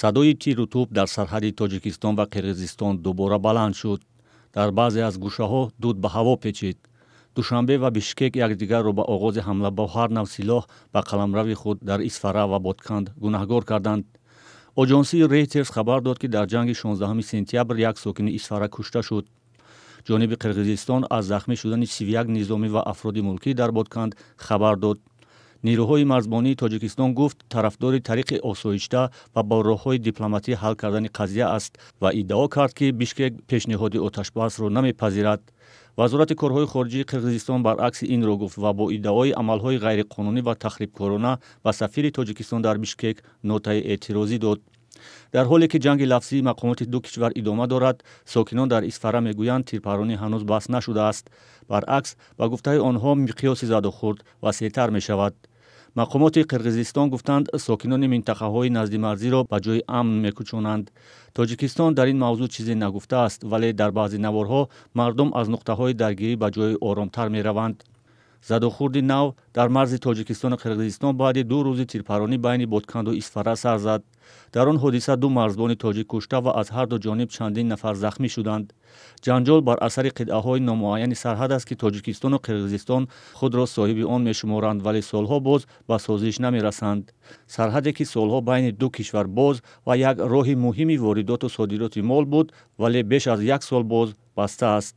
Садои тиру тӯб дар сарҳади Тоҷикистон ва Қирғизистон дубора баланд шуд. Дар баъзе аз гӯшаҳо дуд ба ҳаво печид. Душанбе ва Бишкек якдигарро ба оғози ҳамла бо ҳар нав силоҳ ба қаламрави худ дар Исфара ва Ботканд гунаҳгор карданд. Оҷонсии Рейтерс хабар дод, ки дар ҷанги 16 сентябр як сокини Исфара кушта шуд. Ҷониби Қирғизистон аз захмӣ шудани 31 низомӣ ва афроди мулкӣ дар Ботканд хабар дод. Нирӯҳои марзбонии Тоҷикистон гуфт, тарафдори тариқи осоишта ва бо роҳҳои дипломатӣ ҳал кардани қазия аст ва иддао кард, ки Бишкек пешниҳоди оташбасро намепазирад. Вазорати корҳои хориҷии Қирғизистон баръакси инро гуфт ва бо иддаои амалҳои ғайриқонунӣ ва тахрибкорона ба сафири Тоҷикистон дар Бишкек нотаи эътирозӣ дод. Дар ҳоле ки ҷанги лафзии мақомоти ду кишвар идома дорад, сокинон дар Исфара мегӯянд, тирпаронӣ ҳанӯз бас нашудааст. Баръакс, ба гуфтаи онҳо, миқёси задухӯрд васеътар мешавад. Мақомоти Қирғизистон гуфтанд, сокинони минтақаҳои наздимарзиро ба ҷои амн мекӯчонанд. Тоҷикистон дар ин мавзӯъ чизе нагуфтааст, вале дар баъзе наворҳо мардум аз нуқтаҳои даргирӣ ба ҷои оромтар мераванд. Задухӯрди нав дар марзи Тоҷикистону Қирғизистон баъди 2 рӯзи тирпаронӣ байни Ботканду Исфара сар зад. Дар он ҳодиса ду марзбони тоҷик кушта ва аз ҳар ду ҷониб чандин нафар захмӣ шуданд. Ҷанҷол бар асари қитъаҳои номуайяни сарҳад аст, ки Тоҷикистону Қирғизистон худро соҳиби он мешуморанд, вале солҳо боз ба созиш намерасанд. Сарҳаде, ки солҳо байни ду кишвар боз ва як роҳи муҳими воридоту содироти мол буд, вале беш аз як сол боз баста аст.